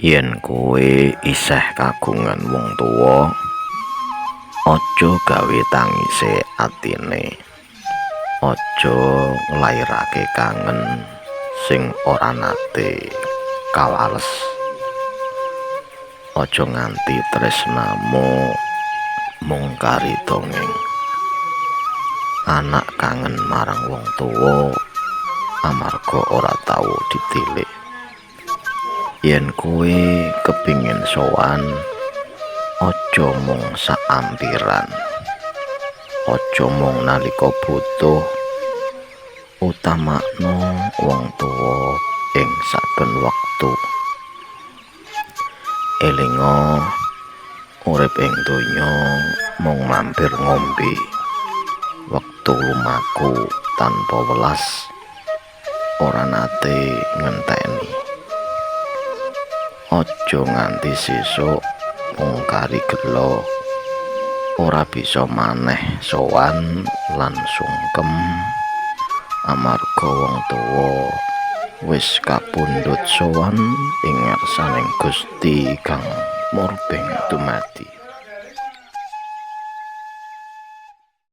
Yen kowe isih kagungan wong tuwa, aja gawe tangise atine. Aja nglairake kangen sing ora nate kawales. Aja nganti tresnamu mung kari dongeng. Anak kangen marang wong tuwa amarga ora tau ditilik. Yen kowe kepingin sowan, aja mung saampiran. Aja mung nalika butuh, utamakno wong tuwa ing saben wektu. Elinga, urip ing donya mung mampir ngombe. Wektu lumaku tanpa welas, ora nate ngenteni. Aja nganti sesuk mung kari gela, ora bisa maneh sowan lan sungkem amarga wong tuwa wis kapundhut sowan ing ngarsaning Gusti kang murbeng dumadi.